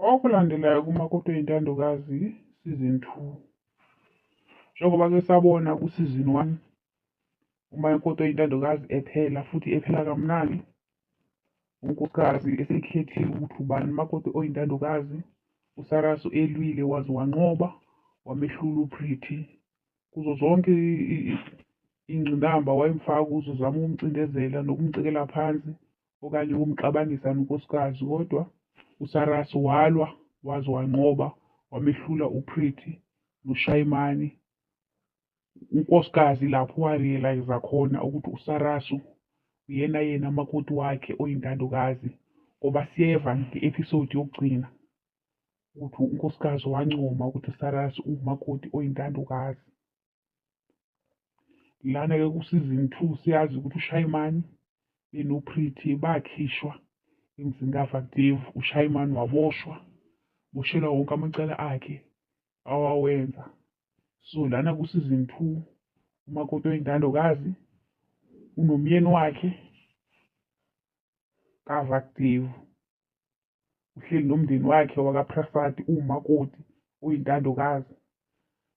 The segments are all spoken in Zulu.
Okulandelayo kuMakoti Oyintandokazi Season 2. Njengoba-ke sabona ku-season 1 uMakoti Oyintandokazi ephela futhi ephela kamnandi, unkosikazi esekhethile ukuthi ubani umakoti oyintandokazi, uSarasu elwile waze wanqoba, wamehlula uPretty. Kuzo zonke iy'ngqinamba wayemfaka kuzo zama ukumcindezela nokumcekela phansi okanye ukumxabanisa nonkosikazi, kodwa uSarasu walwa waze wanqoba, wamehlula uPretty noShayimani. Unkosikazi lapho wa-realise-a khona ukuthi uSarasu uyena yena makoti wakhe oyintandokazi, ngoba siyeva nge-episode yokugcina ukuthi unkosikazi wancoma ukuthi uSarasu uwumakoti oyintandokazi. Lana-ke ku-season 2 siyazi ukuthi uShayimani benoPretty bakhishwa emzini kaVakdev, uShayimani waboshwa, boshelwa wonke amacala akhe awawenza. So lana ku-season 2 umakoti oyintandokazi unomyeni wakhe kaVakdev, uhleli nomndeni wakhe wakaPrasad, uwumakoti oyintandokazi.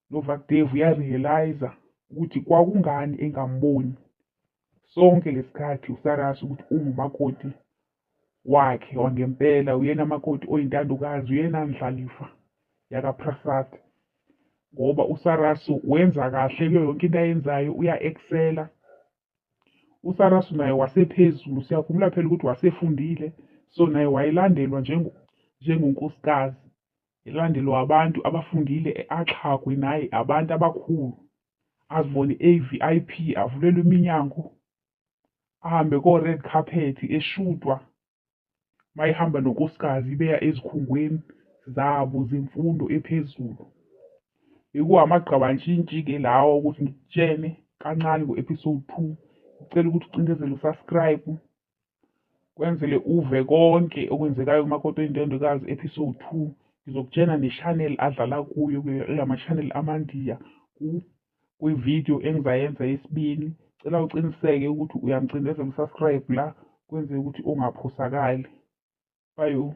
NoVakdev uya-realise ukuthi kwakungani engamboni sonke lesikhathi uSarasu ukuthi ungumakoti wakhe wangempela, uyena makoti oyintandokazi, uyena ndlalifa yakaPrasad, ngoba uSarasu wenza kahle kuyo yonke into ayenzayo, uya-excela. USarasu naye wasephezulu, siyakhumbula phela ukuthi wasefundile, so naye wayelandelwa njengonkosikazi, elandelwa abantu abafundile, axhagwe naye abantu abakhulu, azibone eyi-VIP, avulelwe iminyango, ahambe ko-red carpet eshutwa mayehamba nonkosikazi beya ezikhungweni zabo zemfundo ephezulu. Bekuwamagqabantshintshi-ke lawa ukuthi ngikutshene kancane ngo-episode 2. Ngicela ukuthi ucindezele u-subscribe kwenzele uve konke okwenzekayo kuMakoti Oyintandokazi episode 2. Ngizokutshena ne-channel adlala kuyo, lama-channel amaNdiya kwi-video engizayenza yesibili. Cela uqiniseke ukuthi uyamcindezela u-subscribe la, kwenzeke ukuthi ungaphosakali. Bye.